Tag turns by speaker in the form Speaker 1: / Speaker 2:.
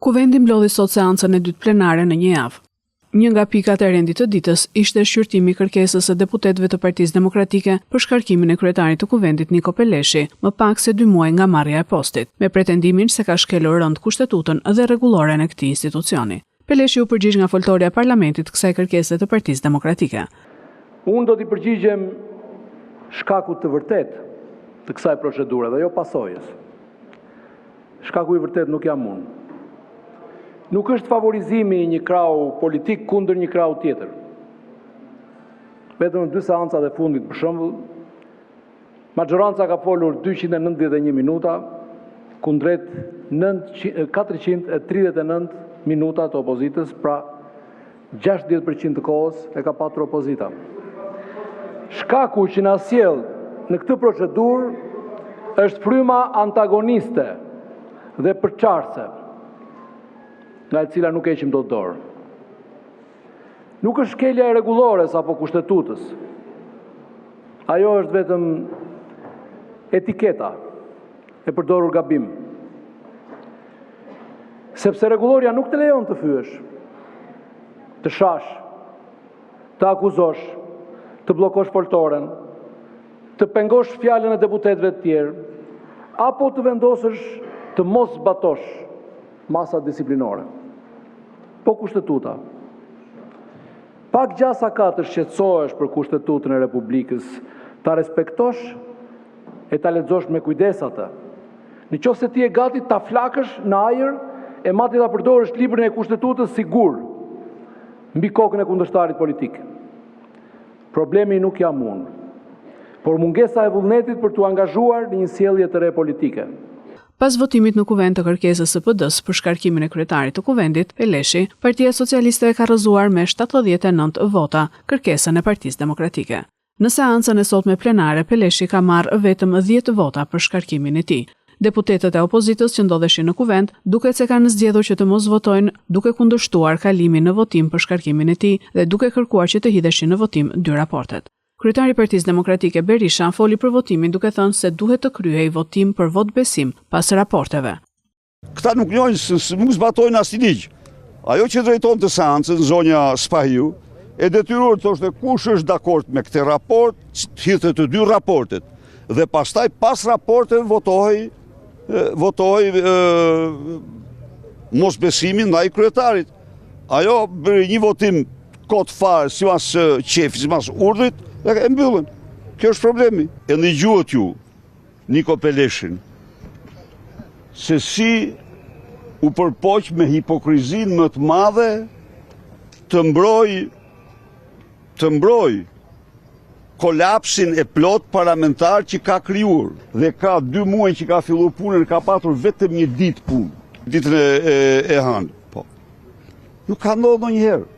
Speaker 1: Kuvendi mblodhi sot seancën e dytë plenare në një javë. Një nga pikat e rendit të ditës ishte shqyrtimi i kërkesës së deputetëve të Partisë Demokratike për shkarkimin e kryetarit të Kuvendit Niko Peleshi, më pak se dy muaj nga marrja e postit, me pretendimin se ka shkelur rëndë Kushtetutën dhe rregulloren e këtij institucioni. Peleshi iu përgjigj nga foltorja e Parlamentit kësaj kërkese të Partisë Demokratike.
Speaker 2: Unë do t'i përgjigjem shkakut të vërtetë të kësaj procedure dhe jo pasojës. Shkaku i vërtetë nuk jam unë. Nuk është favorizimi i një krahu politik kundër një krahu tjetër. Vetëm në dy seancat e fundit, për shembull, maxhoranca ka folur 291 minuta kundrejt 439 minuta të opozitës, pra 60% të kohës e ka patur opozita. Shkaku që na sjell në këtë procedurë është fryma antagoniste dhe përçarëse, nga e cila nuk heqim dot dorë. Nuk është shkelja e rregullores apo kushtetutës. Ajo është vetëm etiketa e përdorur gabim. Sepse rregullorja nuk të lejon të fyesh, të shash, të akuzosh, të bllokosh foltoren, të pengosh fjalën e deputetëve të tjerë, apo të vendosësh të mos zbatosh masa disiplinore. Po Kushtetuta. Pak gjasa ka të shqetësohesh për Kushtetutën e Republikës, ta respektosh e ta lexosh me kujdes atë. Në qoftë se ti je gati ta flakësh në ajër e madje ta përdorësh librin e Kushtetutës si gur mbi kokën e kundërshtarit politik. Problemi nuk jam unë, por mungesa e vullnetit për t'u angazhuar në një sjellje të re politike.
Speaker 1: Pas votimit në Kuvend të kërkesës së PD-së për shkarkimin e kryetarit të Kuvendit, Peleshi, Partia Socialiste e ka rrëzuar me 79 vota kërkesën e Partisë Demokratike. Në seancën e sotme plenare, Peleshi ka marrë vetëm 10 vota për shkarkimin e tij. Deputetët e opozitës që ndodheshin në Kuvend, duket se kanë zgjedhur që të mos votojnë, duke kundërshtuar kalimin në votim për shkarkimin e tij dhe duke kërkuar që të hidheshin në votim dy raportet. Kryetari i Partisë Demokratike Berisha foli për votimin duke thënë se duhet të kryhej votim për votëbesim pas raporteve.
Speaker 3: Këta nuk njohin, nuk zbatojnë asnjë ligj. Ajo që drejtonte seancën, zonja Spahiu, e detyruar të thoshte kush është dakord me këtë raport, të hidhte të dy raportet. Dhe pastaj pas raporteve votohej votohej mosbesimi ndaj kryetarit. Ajo bëri një votim kot fare, sipas qejfit, sipas urdhrit, dhe e mbyllën. Kjo është problemi. E ndëgjuat ju, Niko Peleshin, se si u përpoq me hipokrizinë më të madhe të mbrojë të mbrojë kolapsin e plotë parlamentar që ka krijuar dhe ka dy muaj që ka filluar punën, ka patur vetëm një ditë punë, ditën e, e, e hënë. Po. Nuk ka ndodhur ndonjëherë.